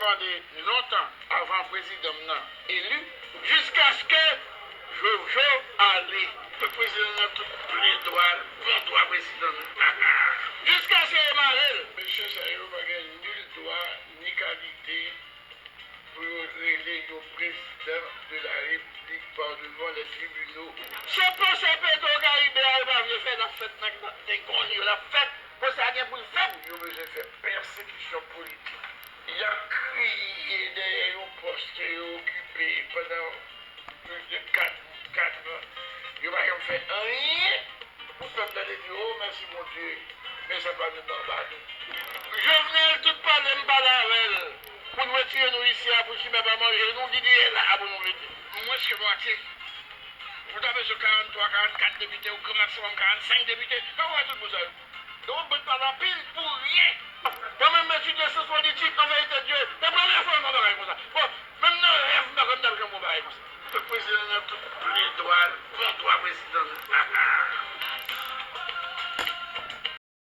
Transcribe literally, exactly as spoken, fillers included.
Tande, lontan avan prezidan m nan eli, jiskaske Jojo ale. Prezidan nan tout plen dwa l, bon dwa prezidan nan. Jiskaske yo mare l. Mesye sa yo pa gen nil dwa ni kalite pou yo rele yon prezidan de la repiblik par devan les tribunaux. Se pwosè Petro Karibe a yo pa vle fè, l ap fèt nan, nan gonn yo, l ap fèt. Pwosè a gen pou l fèt. Yo bezwen fè pèsekisyon politik. Y ap kriye dèyè yon pòs ke yo okipe pandan plis de kat, kat an. Yo pa janm fè anyen pou pèp la te di, o, mèsi Bondye, men sa pa vin anba nou. Jovenel, tout pale m pale avè l pou n retire nou isi a, pou chimè pa manje nou, li dèyè la a pou nou rete. Mwens ke mwatye. Ou ta bezwen karannntwa, karannkat depite, ou gran maksimòm karannsenk depite. Sa w wè tout moun sa yo? Donk, w ap pale anpil pou ryen. Mwen menm, m etidye syans politik, an verite Dye, se premye fwa m wè bagay konsa. Bon, menm nan rèv m pa kwè m t ap janm wè bagay konsa. Prezidan nan tout plen dwa l, bon dwa prezidan l.